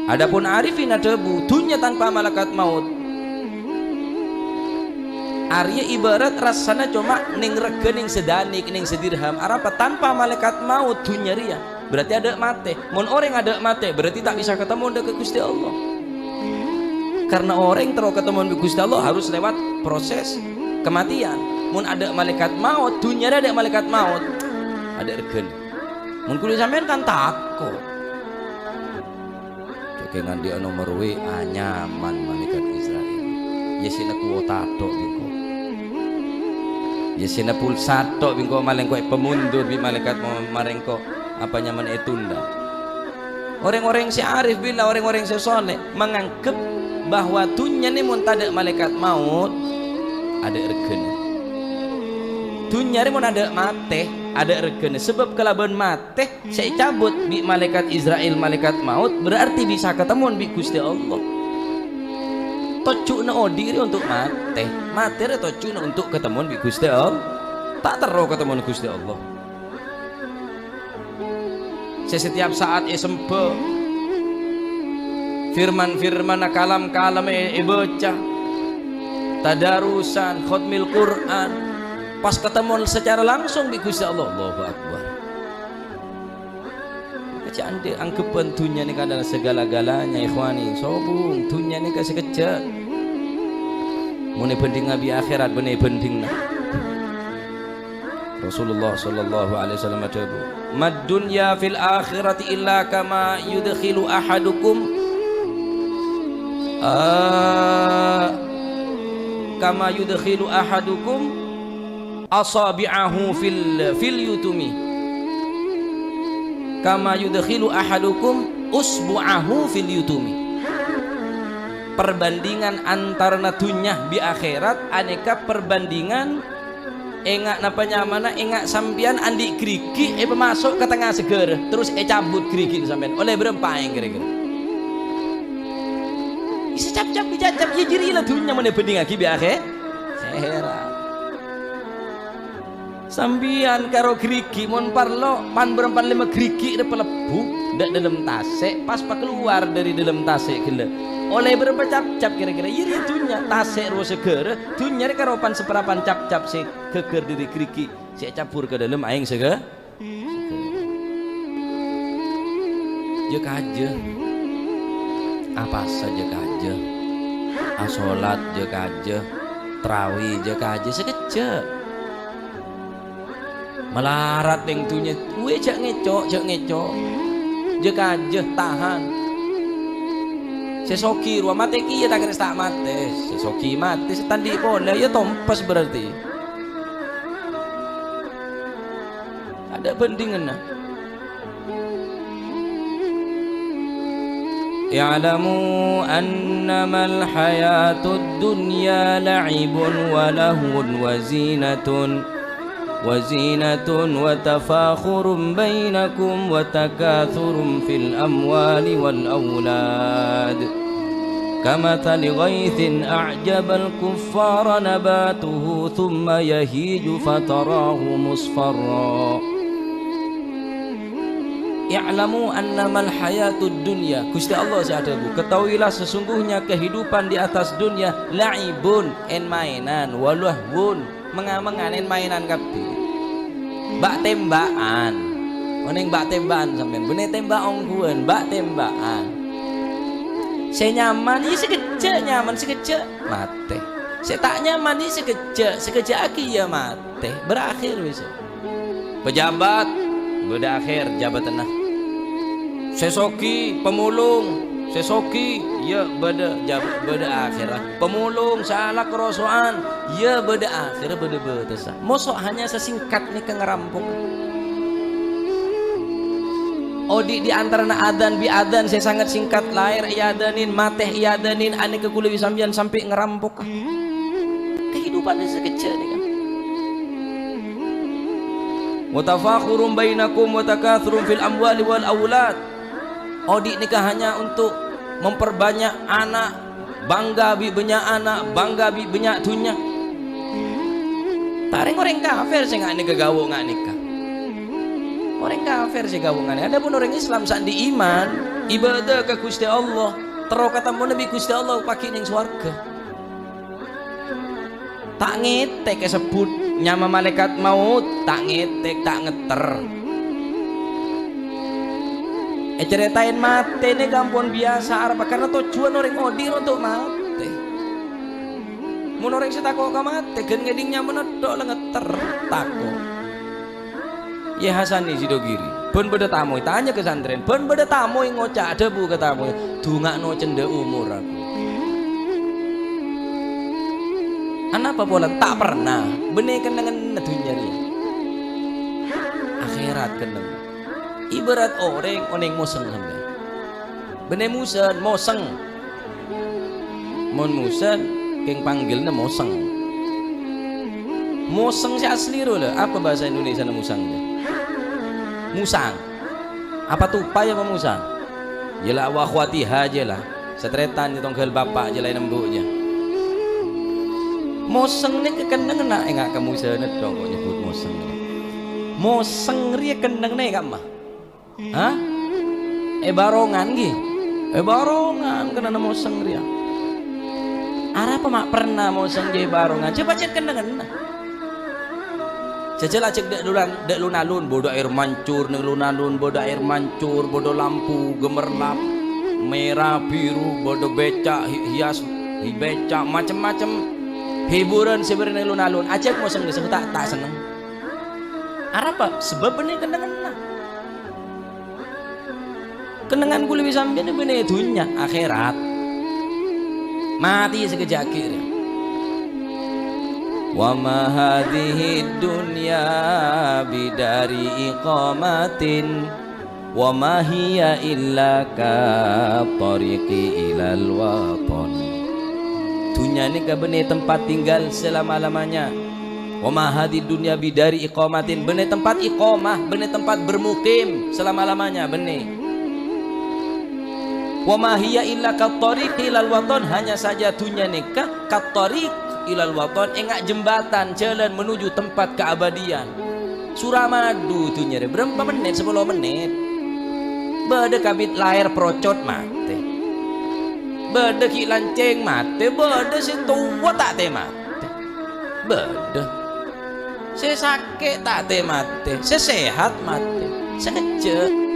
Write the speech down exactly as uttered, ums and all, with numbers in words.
Adapun arifin adhâbu, dhunnya tanpa malakat maut arèya ibarat rassana coma nèng règhâ nèng sadanik, nèng sadirham. Arapa? Tanpa malakat maut dhunnya rèya berarti adâ' matè. Mon orèng adâ' matè berarti ta' bisa katemmo dâ' ka Ghustè Allah. Karena orèng terro katemmo bi' Ghustè Allah harus lewat proses kematian. Mon adâ' malakat maut, dhunnya rèya adâ' malakat maut, adâ' règhâna. Mon kulâ sampèyan kan tako'. Jhâ' kèng andi'â nomer W A nyaman malaèkat Israel. Yâ sè nebbhu otato' bi' engko'. Yâ sè nebbhu sato' bi' engko' malèng engko' èpamundur bi' malaèkat ma-, marèng engko' apa nyaman ètunda. Orèng-orèng sè arif billah, orèng-orèng sè soleh, manganggep bahwa dhunnya nè mon tadâ' malaèkat maut, adâ' règhâna. Dhunnya rè mon adâ' matè, adâ' règhâna. Sabâb kalabân matè, sè ècabut bi' malaèkat Israel, malaèkat maut, berarti bisa katemmo bi' Ghustè Allah. Tojjhuna odi' rè onto' matè. Matè rè tojjhuna onto' katemmo bi' Ghustè Allah. Ta' terro katemmo Ghustè Allah. Sè setiap saat èsemba. Firman-firmanna, kalam-kalamma è-, èbâca. Tadarusan, khotmil Qur'an. Pas katemmo secara langsung bi' Ghustè Allah. Allahu Akbar. Jhâ' andi'â angghebbhân dhunnya nèka adalah segala-galanya, ikhwani. Sobung, dhunnya nèka sakejjhâ'. Mon èbhândhingnga bi' akhèrat, bânnè bhândhingnga. Rasulullah sallallahu alaihi wasallam adhâbu, "Mad dunya fil akhirati illa kama yudkhilu ahadukum, ah, kama yudkhilu ahadukum asabi'ahu fil, fil yutumi. Kama yudkhilu ahadukum usbu'ahu fil yutumi." Perbandingan antarana dhunnya bi' akhèrat anèka perbandingan enga' napa nyamana, enga' sampèyan andi' ghârighi' èpamaso' ka tengnga saghârâ, terros ècabut ghârighi'na sampèyan. Ollè bârâmpa aèng kèra-kèra? Bisa cap-cap, dicap-cap, iyâ jârèya la dhunnya mon èbhândhingngaghi bi' akhè-, akhèrat. Sampèyan karo ghârighi' mon parlo, pan-bârâmpan lèma ghârighi' rè palebbhu dâ' dâlem tasè', pas pakalowar dâri dâlem tasè' ghellâ'. Ollè bârâmpa cap-cap kèra-kèra? Iyâ rèya dhunnya, tasè' rowa saghârâ, dhunnya rè karo pan-saparapan cap-cap sè ghâgghâr dâri ghârighi' sè ècabbhur ka dâlem aèng saghâ-, saghârâ. Jhâ' kajâ. Apasa jhâ' kajâ. Asolat jhâ' kajâ. Trawè jhâ' kajâ. Sakejjhâ'. Malarat neng dhunnya, uwè jhâ' ngèco', jhâ' ngèco'. Jhâ' kajâ, tahan. Sè soghi rowa matè kèya ta' kèra ta' matè. Sè soghi matè, sè ta' andi' polè, ya tompes berarti. Adâ' bhândhinganna. اعلموا أنما الحياة الدنيا لعب ولهو وزينة، وزينة وتفاخر بينكم وتكاثر في الأموال والأولاد، كمثل غيث أعجب الكفار نباته ثم يهيج فتراه مصفرا. I'lamu annamal hayatud dunya, Ghustè Allah sè adhâbu, "Ketahuilah sesungguhnya kehidupan di atas dunia la'ibun, en-maenan, wa lahwun, manga-mangan, en-maenan kabbhi." Bâ'-tembâ'ân. Onèng bâ'-tembâ'ân sampèyan, bânnè tembâ' ongghuwân, bâ'-tembâ'ân. Sè nyaman, iyâ sakejjhâ' nyaman, sakejjhâ' matè. Sè ta' nyaman, iyâ sakejjhâ', sakejjhâ' aghi iyâ matè, berakhir wis. Pejabat, bâdâ akhèr jabâtanna. Sè soghi, pamolong, sè soghi, iyâ bâdâ jab-, bâdâ akhèrra. Pamolong, sala karoso'an, iyâ bâdâ akhèrra, bâdâ bâtessa. Mosok hanya sasingkat nèka ngarampok. Odi' di antarana adzan bi' adzan sè sanget singkat, lahèr èadzanin, matè èadzanin, anèka kulâ bi' sampèyan sampè' ngarampok. Kehidupan sè sakejjhâ' nèka. Wa tafakhurun bainakum wa takathurun fil amwali wal aulad. Odi' nèka hanya untuk memperbanyak anak, bangga bi' bânnya' ana', bangga bi' bânnya' dhunnya. Ta' rèng-orèng kafir sè nga' nèka gawo nga' nèka. Orèng kafir sè ghâbungan. Adapun orèng Islam sè andi' iman, ibadah ka Ghustè Allah, terro katemmo bi' Ghustè Allah paghi' neng sowarghâ. Ta' ngètèk èsebbhut nyama malaèkat maut, ta' ngètèk, ta' ngetter. Ècarètaè matè nèka ampon biyasa, arapa karna tojjhuwân orèng odi' rontok matè. Mon orèng sè tako' ka matè, ghân ngèdhing nyamana tok la ngetter, tako'. Yè Hasan è Sidogiri, bân bâdâ tamoy, tanya ka santrèn, bân bâdâ tamoy ngoca', adhâbu ka tamoy, "Dunga'no cendhâ omor aku." Anapa polana? Ta' perna. Bânnè kennengnganna dhunnya rèya. Akhèrat kennengnganna. Ibarat orèng onèng mosèng sampèyan. Bânnè mosèn, mosèng. Mon mosèn, kèng pangghilna mosèng. Mosèng sè asli ro, la, apa bahasa Indonesiana mosèng, ya? Musang. Apa tupai apa musang? Ya la, wa akhwatiha jâ la. Satarètan jâ tongghâl bapa' jâ la, embu' jâ. Mosèng nèka kennengnganna, enga' ka mosènna dong kok nyebbhut mosèng. Mosèng rèya kennengnganna enga' ma? Hah? È bârongan, ghi? È bârongan kennengnganna mosèng rèya. Arapa ma' perna mosèng jâ è bârongan? Jâ pajhât kennengnganna. Jhâjhâl ajhâk dâ' lulan-, dâ' lon-alon, bâdâ air mancur neng lon-alon, bâdâ air mancur, bâdâ lampu gemerlap, mèra, biru, bâdâ bèca, hi-, hias, hi-, bèca, macem-macem hiburan sè bâdâ neng lon-alon. Ajhâk mosèng sè ta', ta' senneng. Arapa? Sabâb bânnè kennengnganna. Kennengngan kaulâ bi' sampèyan bânnè dhunnya, akhèrat. Matè sakejjhâ' aghi' rèya. "Wa ma hadzihid dunya bidari iqamatin, wa ma hiya illa ka thariqi ilal watan." Dhunnya nèka bânnè tempat tinggal selama-lamanya. "Wa ma hadzihid dunya bidari iqamatin," bânnè tempat iqamah, bânnè tempat bermukim selama-lamanya, bânnè. "Wa ma hiya illa ka thariq ilal watan," hanya saja dhunnya nèka ka thariq ilal watan, enga' jembatan jalan menuju tempat keabadian. Suramadu dhunnya rèya, bârâmpa mennit? Sapolo mennit. Bâdâ kabit laèr procot matè. Bâdâ ghi' lancèng matè, bâdâ sè towa ta' tè matè. Bâdâ. Sè sakè' ta' tè matè, sè sehat matè. Sakejjhâ'.